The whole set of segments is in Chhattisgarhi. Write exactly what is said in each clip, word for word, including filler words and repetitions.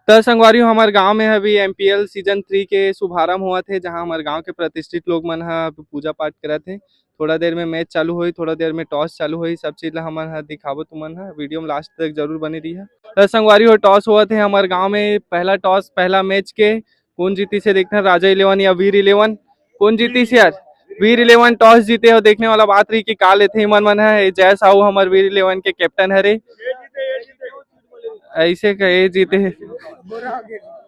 त संगवारी हो, हमर गांव में अभी एमपीएल सीजन थ्री के शुभारंभ होवत हे, जहां हमर गांव के प्रतिष्ठित लोग मन ह अभी पूजा पाठ करत हे। थोड़ा देर में मैच चालू होही, थोड़ा देर में टॉस चालू होही, सब चीज ला हमन ह दिखाबो तुमन ह। वीडियो में लास्ट तक जरूर बने रहिहा। त संगवारी हो, टॉस होवत हे हमर गांव में, पहला टॉस, पहला मैच के कोन जीतिस हे देखना, राजा इलेवन या वीर इलेवन, कोन जीतिस यार? वीर इलेवन टॉस जीते हो, देखने वाला बात रही कि का लेथे इमन मन ह। जय साहू हमर वीर इलेवन के कैप्टन हरे, ऐसे कहे जीते हे।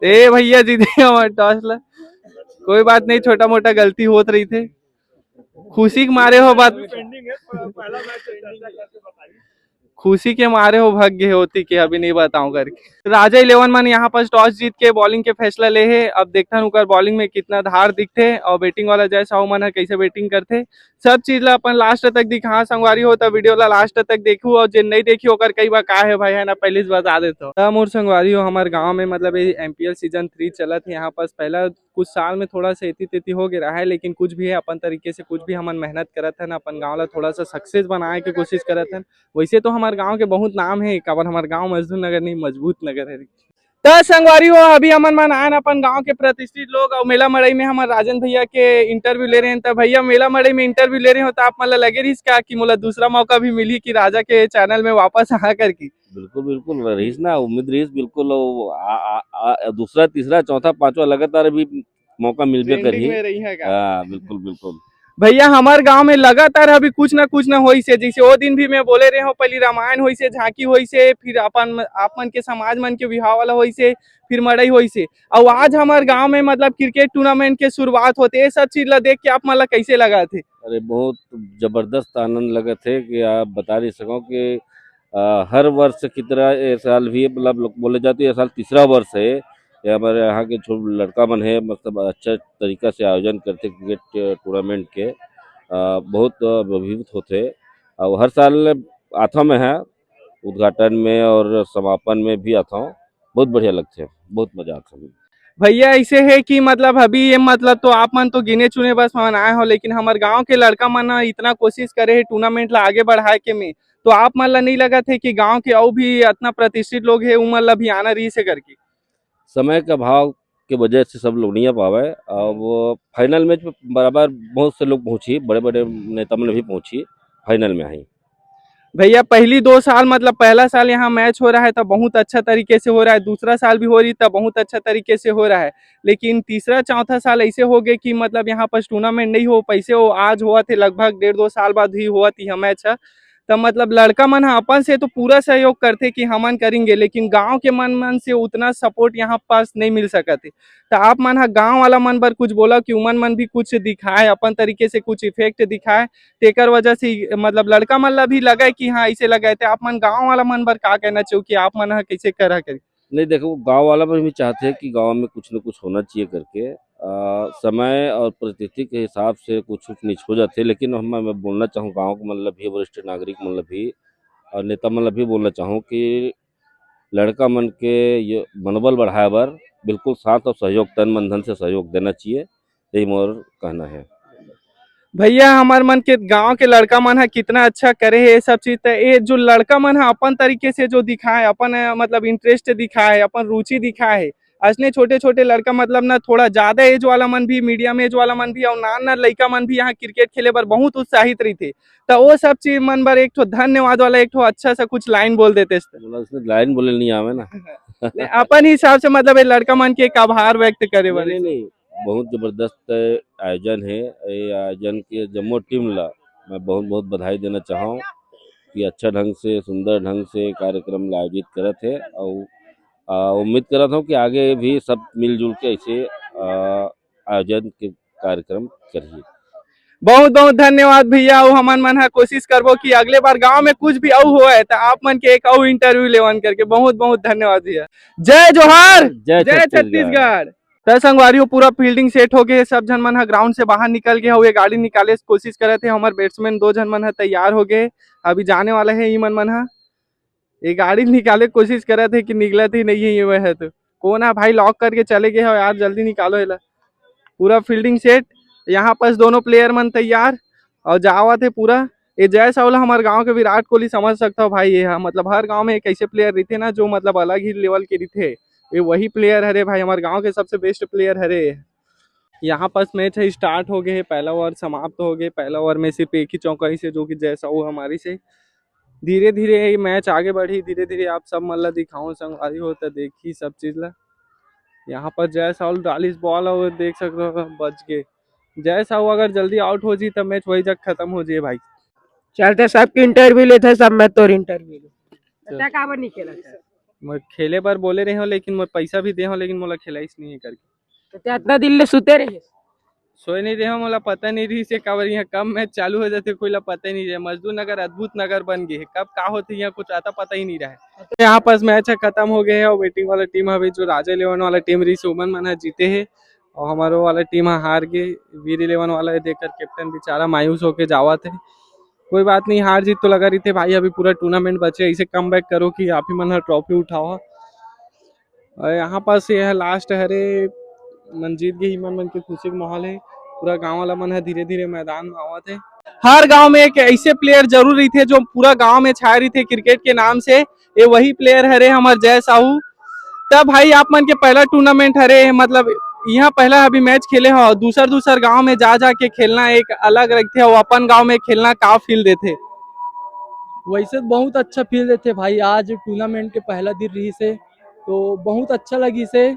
ए भैया जीते हमारे टॉस ला। कोई बात नहीं, छोटा मोटा गलती होत रहिथे। खुशी के मारे हो बात, खुशी के मारे हो भाग गए होती कि अभी नहीं बताऊं करके। राजा इलेवन मन यहाँ पर टॉस जीत के बॉलिंग के फैसला ले हे। अब देखथन उकर बॉलिंग में कितना धार दिखथे और बैटिंग वाला जय साहू मन ह कैसे बैटिंग करथे, सब चीज ला अपन लास्ट तक दिखा संगवारी हो। त वीडियो ला लास्ट तक देखू और जे नहीं देखी ओकर कई बा का है भाई, है ना, पहले से बता देता हूँ। त मोर संगवारी हो, हमारे गांव में मतलब ये एमपीएल सीजन थ्री चलत है। यहाँ पास पहला कुछ साल में थोड़ा सा एती तेती हो गया है, लेकिन कुछ भी है अपन तरीके से, कुछ भी हमन मेहनत करत हन, अपन गांव ला थोड़ा सा सक्सेस बनाए के कोशिश करत हन। वैसे तो हमारे गांव के बहुत नाम है, काबर हमारे गांव मजदूर नगर नहीं, मजबूत नगर है। त संगवारी हो, अभी हमन मन आयन अपन गांव के प्रतिष्ठित लोग और मेला मड़ई में हमर राजन भैया के इंटरव्यू ले रहे हैं। त भैया, मेला मड़ई में इंटरव्यू ले रहे हो त आप मन ला लगे रहिस का कि मोला दूसरा मौका भी मिली कि राजा के चैनल में वापस आ करके? बिल्कुल, बिल्कुल रहिस ना, उम्मीद रहिस बिल्कुल। वो आ, आ, आ, दूसरा, तीसरा, चौथा, पांचवा लगातार अभी मौका मिलबे ट्रेंडिंग करही। में रही है का? हाँ, बिल्कुल, बिल्कुल। भैया, हमार गांव में लगातार अभी कुछ ना कुछ ना होइस हे। जैसे वो दिन भी मैं बोले रहे हूँ, पहली रामायण होइस हे, झांकी होइस हे, फिर अपन, आप मन के समाज मन के विवाह वाला होइस हे, फिर मड़ई होइस हे। और आज हमार गांव में मतलब क्रिकेट टूर्नामेंट के शुरुआत होते, ये सब चीज ला देख के आप मन ला कैसे लगा थे? अरे, बहुत जबरदस्त आनंद लगत हे कि आप बता नहीं सको कि अ, हर वर्ष की तरह ये साल भी, मतलब, लोग बोले जाते, ये साल तीसरा वर्ष है। ये हमारे यहाँ के जो लड़का मन है, मतलब, अच्छा तरीका से आयोजन करते क्रिकेट टूर्नामेंट के। अ, बहुत प्रभावित होते हैं और हर साल आता मैं है उद्घाटन में और समापन में भी आता हूँ। बहुत बढ़िया लगते हैं, बहुत मजा आता है। भैया, ऐसे है कि मतलब अभी ये, मतलब, तो आप मन तो गिने चुने बस मन आए हो, लेकिन हमारे गांव के लड़का मन ह इतना कोशिश करे है टूर्नामेंट ला आगे बढ़ाए के में, तो आप मन ला नहीं लगत है कि गांव के अउ भी इतना प्रतिष्ठित लोग है, उमन ला भी आना रही से करके? समय के अभाव के वजह से सब लोग नहीं आ पावे। अब फाइनल मैच में बराबर बहुत से लोग पहुंची, बड़े बड़े नेता मन भी पहुंची फाइनल में आई। भैया, पहली दो साल, मतलब, पहला साल यहाँ मैच हो रहा है, तब बहुत अच्छा तरीके से हो रहा है, दूसरा साल भी हो रही, तब बहुत अच्छा तरीके से हो रहा है, लेकिन तीसरा चौथा साल ऐसे हो गए कि, मतलब, यहाँ पर टूर्नामेंट नहीं हो पैसे हो, आज हुआ थे, लगभग डेढ़ दो साल बाद ही हुआ थी यह मैच है। तब, मतलब, लड़का मन ह अपन से तो पूरा सहयोग करते कि हमन करेंगे, लेकिन गांव के मन मन से उतना सपोर्ट यहाँ पास नहीं मिल सकत है। तो आप मन ह गांव वाला मन बर कुछ बोला कि उमन मन भी कुछ दिखाए, अपन तरीके से कुछ इफेक्ट दिखाए, तेकर वजह से, मतलब, लड़का मन ला भी लगे कि हाँ, ऐसे लगे। ते आप मन गांव वाला मन बर का कहना चाहो कि आप मन ह कैसे करा करी? नहीं, देखो, गांव वाला मन भी चाहते हैं कि गांव में कुछ न कुछ होना चाहिए करके। अ, समय और परिस्थिति के हिसाब से कुछ ऊंच नीच हो जाते हैं, लेकिन हम, मैं बोलना चाहूँ गांव के मन ला भी, वरिष्ठ नागरिक मन ला भी और नेता मन ला भी बोलना चाहूँ कि लड़का मन के ये मनोबल बढ़ाए बर बिल्कुल साथ और सहयोग, तन मन धन से सहयोग देना चाहिए, यही मोर कहना है। भैया, हमार मन के गांव के लड़का मन ह कितना अच्छा करे हे ये सब चीज, त ये जो लड़का मन ह अपन तरीके से जो दिखाए, अपन, अ, मतलब, इंटरेस्ट दिखाए, अपन रुचि दिखाए हे, असने छोटे छोटे लड़का, मतलब ना, थोड़ा ज्यादा एज वाला मन भी, मीडियम एज वाला मन भी और नान नान लइका मन भी यहाँ क्रिकेट खेले बर बहुत उत्साहित रहिथे। त वो सब चीज मन बर एक ठो धन्यवाद वाला एक ठो अच्छा सा कुछ लाइन बोल देते। बोला, उसने लाइन बोले नहीं आवे ना। ले, अपन हिसाब से, मतलब, ये लड़का मन के एक आभार व्यक्त करे नहीं, वाले नहीं, से। नहीं, बहुत जबरदस्त आयोजन है। ये आयोजन के जम्मो टीम ला मैं बहुत बहुत बधाई देना चाहूँ कि अच्छा ढंग से, सुंदर ढंग से कार्यक्रम ला आयोजित करत है और, आ, उम्मीद करत हूँ कि आगे भी सब मिलजुल के ऐसे, आ, आयोजन के कार्यक्रम करही। बहुत बहुत धन्यवाद भैया, अउ हमन मन ह कोशिश करबो कि अगले बार गांव में कुछ भी अउ होए त आप मन के एक अउ इंटरव्यू लेवन करके। बहुत बहुत धन्यवाद भैया। जय जोहार, जय जय छत्तीसगढ़। छत्तीसगढ़। त संगवारी हो, पूरा फील्डिंग सेट हो गए, सब झन मन ह ग्राउंड से बाहर निकल गए हवे, गाड़ी निकाले के कोशिश करत हे। हमर बैट्समैन दो झन मन ह तैयार हो गए, अभी जाने वाला है ई मन मन ह। ये गाड़ी निकाले के कोशिश करत हे कि निकलत ही नहीं है ये वह तो। कौन है भाई, लॉक करके चले गए हो यार, जल्दी निकालो एला। पूरा फील्डिंग सेट, यहाँ पास दोनों प्लेयर मन तैयार और जावत है पूरा। ये जय साहू ला हमारे गांव के विराट कोहली समझ सकता हो भाई, ये है मतलब हर गांव में एक ऐसे प्लेयर रहते ना जो मतलब अलग ही लेवल के रहते। ये वही प्लेयर हरे भाई, हमारे गांव के सबसे बेस्ट प्लेयर हरे। यहाँ पास मैच है, स्टार्ट हो गए है, पहला ओवर समाप्त हो गए। पहला ओवर में सिर्फ एक ही चौका ही से, जो कि जय साहू हमारी से। धीरे धीरे ये मैच आगे बढ़ी, धीरे धीरे आप सब मन ला दिखाऊं संगवारी हो, तो देखी सब चीज ला। यहाँ पर जय साहू डालिस बॉल और देख सकते हो बच गए। जय साहू अगर जल्दी आउट हो जी, तो मैच वही जगह खत्म हो जाए भाई। चलते सबके इंटरव्यू लेते, सब मैं तोर इंटरव्यू लूँ। तो काबर नहीं खेला सर? मैं खेले बर बोले रहे हो, लेकिन मैं पैसा भी दे हो, लेकिन मोला खिलाइस नहीं है करके। तो ते इतना दिन ले सुते रहे? सोए नहीं रहे हो, मोला पता नहीं रही से काबर यहाँ कब मैच चालू हो जाते, कोई ला पता ही नहीं रहे। मजदूर नगर अद्भुत नगर बन गए है, कब का होते यहाँ कुछ आता पता ही नहीं रहा है। तो यहाँ पास मैच है खत्म हो गए है और वेटिंग वाला टीम अभी जो राजा इलेवन वाला टीम रही से उमन मन है जीते है और हमारो वाला टीम है हार गए। वीर इलेवन वाला है देखकर कैप्टन बेचारा मायूस होके जावत है। कोई बात नहीं, हार जीत तो लगा रही थे भाई, अभी पूरा टूर्नामेंट बचे, ऐसे कम बैक करो कि आप ही मन हर ट्रॉफी उठाओ। और यहाँ पास ये है लास्ट हरे, मन जीत गए, मन मन के खुशी के माहौल है। पूरा गांव वाला मन है धीरे धीरे मैदान में आवत है। हर गांव में एक ऐसे प्लेयर जरूर रही थे जो पूरा गांव में छाए रही थे क्रिकेट के नाम से। ये वही प्लेयर हरे हमार जय साहू। तब भाई आप मन के पहला टूर्नामेंट हरे, मतलब यहाँ पहला अभी मैच खेले हो, दूसर दूसर गांव में जा जा के खेलना एक अलग रखते और अपन गांव में खेलना का फील देते? वैसे तो बहुत अच्छा फील देते भाई। आज टूर्नामेंट के पहला दिन रही से तो बहुत अच्छा लगी से।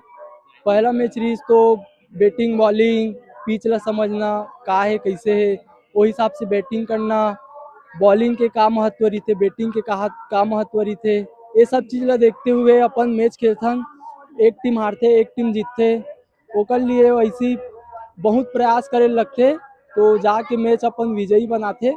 पहला मैच रही तो बैटिंग बॉलिंग पिच ला समझना का है कैसे है, वो हिसाब से बैटिंग करना, बॉलिंग के का महत्व रही थे, बैटिंग के का का महत्व रही थे, ये सब चीज ला देखते हुए अपन मैच खेलथन। एक टीम हारथे, एक टीम जीतथे, ओकर लिए वैसे बहुत प्रयास करे लगथे, तो जाके मैच अपन विजयी बनाथे।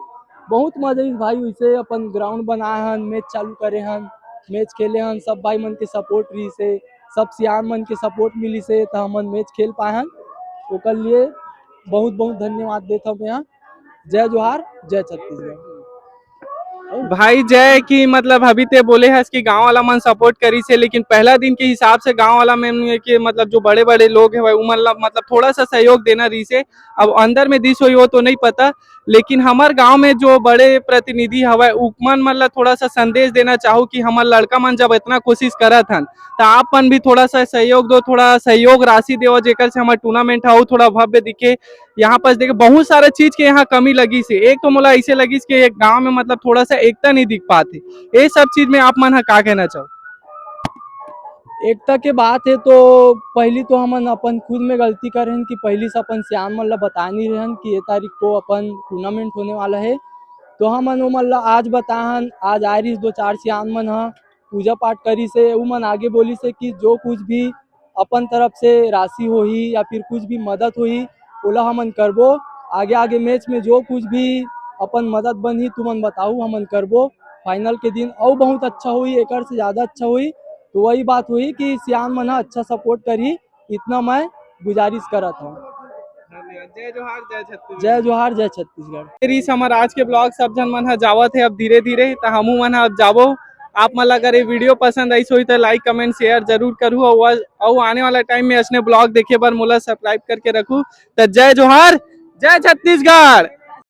बहुत मजा आइस भाई, वैसे अपन ग्राउंड बनाए हन, मैच चालू करे हन, मैच खेले हन, सब भाई मन के सपोर्ट रही से, सब सियान मन के सपोर्ट मिली से, तो हमन मैच खेल पाए हन। ओकर लिए बहुत बहुत धन्यवाद देत हूँ मैं। जय जोहार, जय छत्तीसगढ़। भाई जय कि मतलब अभी ते बोले हस कि गांव वाला मन सपोर्ट करी से, लेकिन पहला दिन के हिसाब से गांव वाला मन के मतलब जो बड़े बड़े लोग हवय उमन ला मतलब थोड़ा सा सहयोग देना रही से। अब अंदर में दिस होई वो तो नहीं पता, लेकिन हमर गांव में जो बड़े प्रतिनिधि हवय उमन मन ला थोड़ा सा संदेश देना चाहू कि हमर लड़का मन जब इतना कोशिश करत हन तो आप मन भी थोड़ा सा सहयोग दो, थोड़ा सहयोग राशि देव, जेकर से हमर टूर्नामेंट ह अउ थोड़ा भव्य दिखे। यहाँ पास देखे बहुत सारा चीज के यहाँ कमी लगी से। एक तो मोला ऐसे लगिस कि एक गांव में मतलब थोड़ा सा एकता नहीं दिख पात हे, ये सब चीज में आप मन ह का कहना चाहो? एकता के बात है तो पहली तो हमन अपन खुद में गलती करे हन कि पहली से अपन सियान मन ला बताए नहीं रहन कि ये तारीख को अपन टूर्नामेंट होने वाला है। तो हमन ओमन ला आज बताए हन, आज आए रहिस दो चार सियान मन ह, पूजा पाठ करी से, उमन आगे बोली से कि जो कुछ भी अपन तरफ से राशि होही या फिर कुछ भी मदद होही, ओला हमन करबो। आगे आगे मैच में जो कुछ भी अपन मदद बनही, तुमन बताहू, हमन करबो। फाइनल के दिन अउ बहुत अच्छा होही, एकर से ज्यादा अच्छा होही। तो वही बात होही कि सियान मन ह अच्छा सपोर्ट करही, इतना मैं गुजारिश करत हूँ। धन्यवाद। जय जोहार, जय छत्तीसगढ़। जय जोहार, जय छत्तीसगढ़। रीस हमर आज के ब्लॉग सब झन मन ह जावत हे अब धीरे धीरे, त हमू मन ह अब जाबो। आप मन ला अगर ये वीडियो पसंद आइस होही त लाइक, कमेंट, शेयर जरूर करू, अउ, अउ आने वाला टाइम में असने ब्लॉग देखे बर मोला सब्सक्राइब करके रखू। त जय जोहार, जय छत्तीसगढ़।